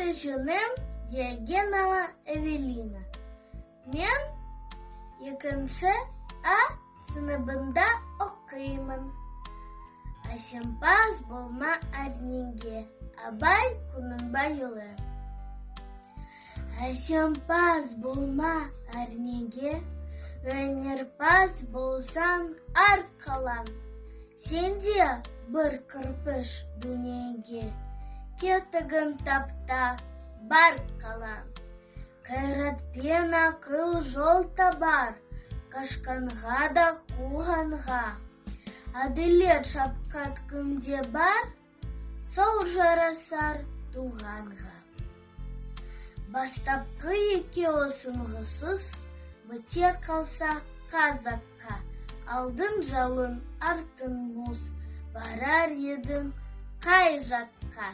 Аты-жөнім Диогенова Эвелина. Мен екінші А сыныбында оқимын. Әсемпаз болма әрнеге. Абай Құнанбайұлы. Әсемпаз болма әрнеге, өнерпаз болсаң арқалан. Сен де бір кірпіш дүниеге, кетігін тап та бар қалан. Қайратпен ақыл жол табар, қашқанға да қуғанға. Әділет, шапқат кімде бар, сол жарасар туғанға. Бастапқы екеуі сынғысыз, біте қалса қазаққа. Алдың жалын, артың мұз, барар едің қай жаққа?